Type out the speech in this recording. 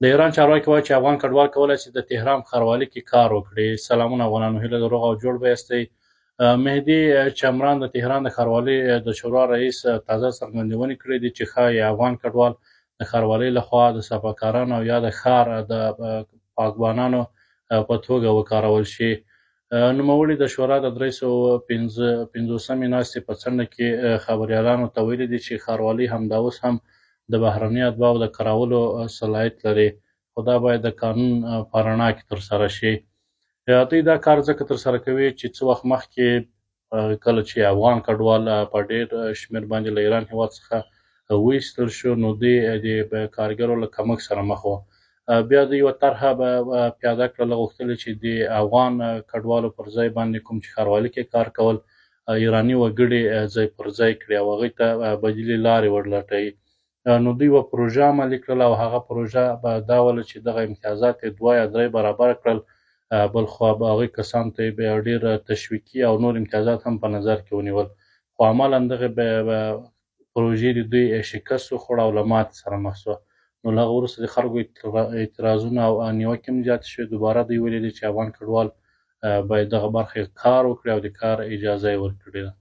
د ایران چارواکي وايي چې افغان کډوال کولای شي د تهران ښاروالي کې کار وکړي. سلامونه افغانانو، هیله ده روغ او جوړ به یاستئ. مهدي چمران د تهران د ښاروالۍ د شورا رئیس تازه څرګندونې کړې دي چې ښايي افغان کډوال د ښاروالۍ لخوا د صفاکارانو او یا د ښار د پاکبانانو په توګه وکارول شي. نوموړي د شورا د 355مې ناستې په څنډه کې خبریالانو ته ویلي دي چې ښاروالۍ همدا اوس هم د بهرني اتباعو د کارولو صلاحیت لري، خو دا باید د قانون په رڼا کې ترسره شي. دوی دا کار ځکه ترسره کوي چې څه وخت مخکې کله چې افغان کډوال په ډېر شمېر باندې له ایران هېواد څخه وایستل شو، نو دوی د کارګرو له کمښت سره مخ وو. بیا دوی یوه طرحه پیاده کړله، غوښتل چې د افغان کډوالو پر ځای باندې کوم چې ښاروالي کې کار کول، ایراني وګړي ځای پر ځای کړي او هغوی ته بدیلې لارې ورلټوي. نو دوی یوه پروژه عملي کړله او هغه پروژه به دا وله چې دغه امتیازات یې دوه یا درې برابره کړل، بلخوا به هغوی کسان ته یې بیا ډېر تشویقي او نور امتیازات هم په نظر کې ونیول، خو عملاً دغې پروژې د دوی شکست وخوړ او له ماتې سره مخ شوه. نو له هغه وروسته د خلکو اعتراضونه او نیوکې هم زیاتې شوې. دوباره دوی ویلي دي چې افغان کډوال باید دغه برخه کار وکړي او د کار اجازه یې ورکړې ده.